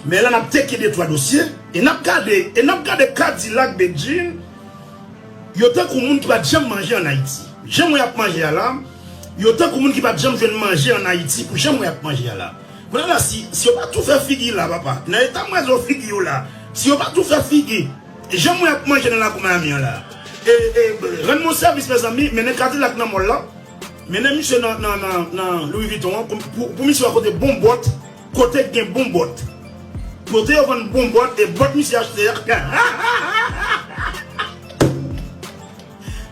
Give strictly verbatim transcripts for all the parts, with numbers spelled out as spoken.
Men la n ap tcheke de twa dosye, e n ap gade, e n ap gade Kadilak, Bedjine, yo tankou moun ki pa t janm manje ann Ayiti. Jan m wè y ap manje a la, yo tankou moun ki pa t janm jwenn manje ann Ayiti pou jan m wè y ap manje a la. Kounye a la, si, si yo pa tou fè figi la, papa, nan eta m wè zo figi yo la, si yo pa tou fè figi, jan m wè y ap manje nan lakou Miami an la. E, e, rann mwen sèvis, mezanmi, mennen Kadilak nan mòl la. Mennen misye nan, nan, nan, nan Louis Vuitton an, pou, pou, pou misye wè kote bon bòt, kote k gen bon bòt. Kote yo vann bon bòt, e bòt misye achte a.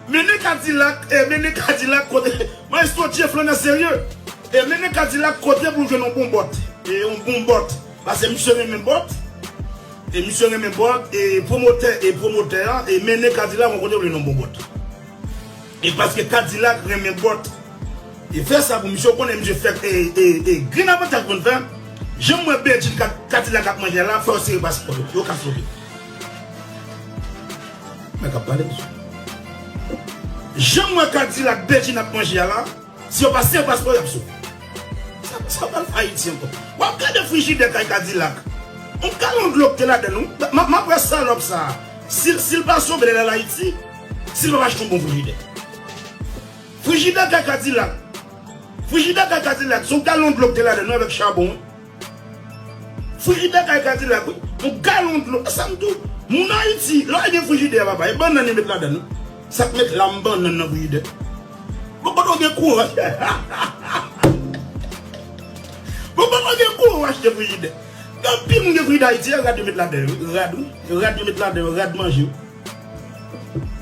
Mennen Kadilak, e mennen Kadilak kote, Maestro Djeflon nan serye. E mennen Kadilak kote pou l jwenn yon bon bòt. E yon bon bòt. Paske misye renmen bòt. E misye renmen bòt. E pwomotè, e pwomotè a, e mennen Kadilak yon kote pou l jwenn yon bon bòt. E paske Kadilak renmen bòt. E fè sa pou misye, w konnen misye fè, e, e, e, grenn avantaj pou n fè. Jan m wè Bedjine Ka-, Kadilak ap manje a la, fè yo sere paspò yo. Yo ka sove. Men k ap pale, mesye. Jan m wè Kadilak Bedjine ap manje a la, si yo pa sere paspò, y ap sove. Sa, sa pral fè Ayiti ankò. W ap gade frijidè kay Kadilak. Yon galon dlo k te ladan l, wi. M, m, m ap wè salòp sa a. Si, si l pa sove lè l al Ayiti, si l pa achte yon bon frijidè. Frijidè kay Kadilak. Frijidè kay Kadilak, se yon galon dlo k te ladan l, wi, avèk chabon, wi. Frijidè kay Kadilak, wi. Yon galon dlo. E sa m di w, moun Ayiti, lè w gen frijidè, papa, e bannann yo met ladan l, wi. Sa k met lam bannann nan frijidè. Bon, kote w gen kouran? Bon, kote w gen kouran w achte frijidè? Gen anpil moun gen frijidè Ayiti, e rad yo met ladan yo, wi. Rad, wi. Rad yo met ladan yo, rad manje, wi.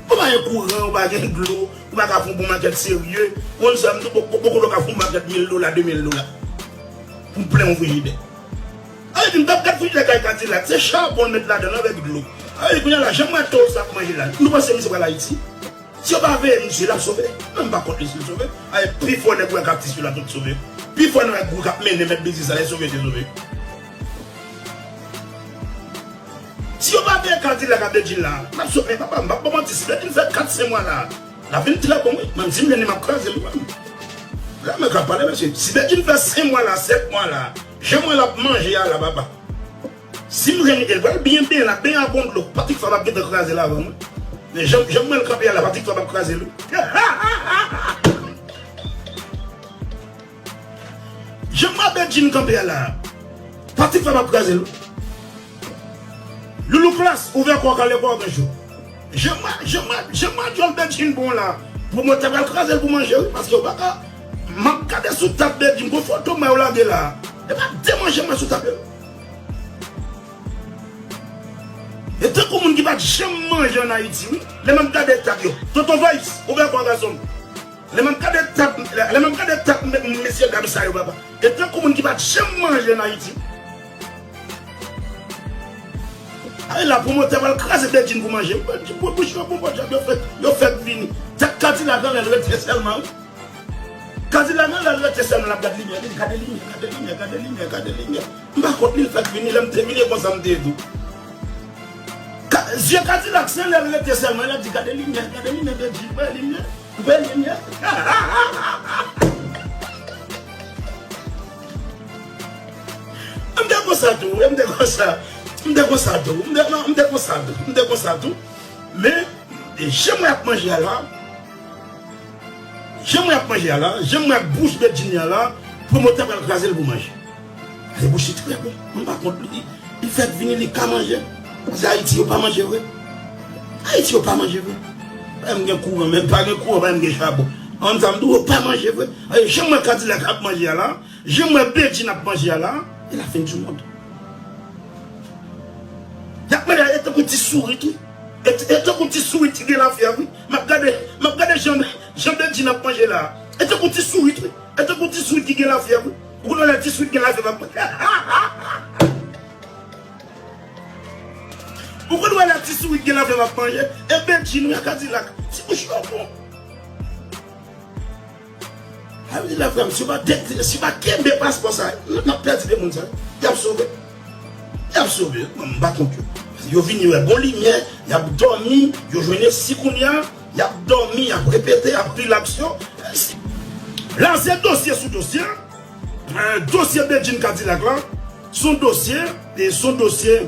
Ou pa gen kouran, ou pa gen dlo, ou pa ka fè yon bon makèt serye. Ou konn sa m di w, poko, poko w ka fè yon makèt mil dola, de mil dola. Pou plen yon frijidè. Sa vle di m t ap gad frijidè kay Kadilak, se chabon l met ladan l avèk dlo. Sa vle di kounye a la, jan m wè Toz ap manje la, nou panse misye pral Ayiti? Si yo pa veye misye, l ap sove? Mwen m pa kont li si l sove. Ay, pifò nèg ou wè k ap ti sou la tout sove. Pifò nèg ou k ap mennen mèt biznis la, e sove te sove. Si yo pa veye Kadilak ak Bedjine la, m ap sot, men papa, m p ap ba w manti, si Bedjine fè kat, senk mwa la, l ap vin trè bon, wi. Mwen, si m jwenn li, m ap kraze l, wi, mwen. La, mwen ka pale, mesye. Si Bedjine fè senk mwa la, sèt mwa la, jan mwen l ap manje a la, papa. Si m jwenn li, l pral byen benyen, l ap benyen ak bon dlo. Patrick Fabre ap gentan kraze l avan mwen. Men jan, jan mwen l kanpe a la, Patrick Fabre ap kraze l, wi. Jan mwen Bedjine kanpe a la, Patrick Fabre ap kraze l, wi. Loulou Klass, ouvè kò w, kale kò w, gen jou. Jan mwen, jan mwen, jan mwen dyòl Bedjine bon la, pwomotè pral kraze l pou manje, wi, paske w pa ka. M ap gade sou tab Bedjine, gon foto mwen yo lage la. E pa de manje mwen sou tab yo. E tankou moun ki pa t janm manje ann Ayiti, wi. Lè m ap gade tab yo. Tonton Voice, ouvè kò w, gason m. Lè m ap gade tab, lè, lè m ap gade tab, me-, mesye dam sa yo, papa. E tankou moun ki pa t janm manje ann Ayiti. Ay la, pwomotè pral kraze Bedjine pou manje. Bedjine, pou bouch yo, pou bòt yo fè, yo fè vini. Tèt Kadilak anlè l rete sèlman, wi. Kadilak anlè l rete sèlman, l ap gad limyè. Li gade limyè, gade limyè, gade limyè, gade limyè. M pa kont li, l fèk vini, lè m te vini, e konsa m te ye tou. Ka-, zye Kadilak se anlè l rete sèlman, l ap di, "Gade limyè, gade limyè, Bedjine, gade limyè." Koupe limyè. M te konsa tou, m te konsa. M te konsa tou, m te, non, m te konsa tou, m te konsa tou. Men, e jan mwen ap manje a la, jan mwen ap manje a la, jan mwen ak bouch Bedjine a la, pwomotè pral kraze l pou manje. E bouch li trè bon. M pa kont li. Li fèk vini, li ka manje. Paske Ayiti, yo pa manje vre. Ayiti, yo pa manje vre. Pa menm gen kouran, menm pa gen kouran, pa menm gen chabon. An sa m di w, yo pa manje vre. E jan mwen Kadilak ap manje a la, jan mwen Bedjine ap manje a la, e la fin di mond. Y ap manje a, e tankou ti sourit, wi. E, e tankou ti sourit ki gen lafyèv, wi. M ap gade, m ap gade jan, jan Bedjine ap manje la. E tankou ti sourit, wi. E tankou ti sourit ki gen lafyèv, wi. Ou konn lè ti sourit gen lafyèv ap manje. Ou konn wè lè ti sourit gen lafyèv ap manje. E Bedjine, wi, ak Kadilak. Ti bouch yo bon. A vle di la, frè m, si w pa de-, si w pa kenbe paspò sa, n, n ap pèdi de moun sa. Y ap sove. Y ap sove, m pa kont yo. Yo vini wè bon limyè, y ap dòmi, yo jwenn esi kounye a, y ap dòmi, y ap repete, y ap rilaks yo. La, se dosye sou dosye. Eh, dosye Bedjine Kadilak la, Son dosye, e son dosye.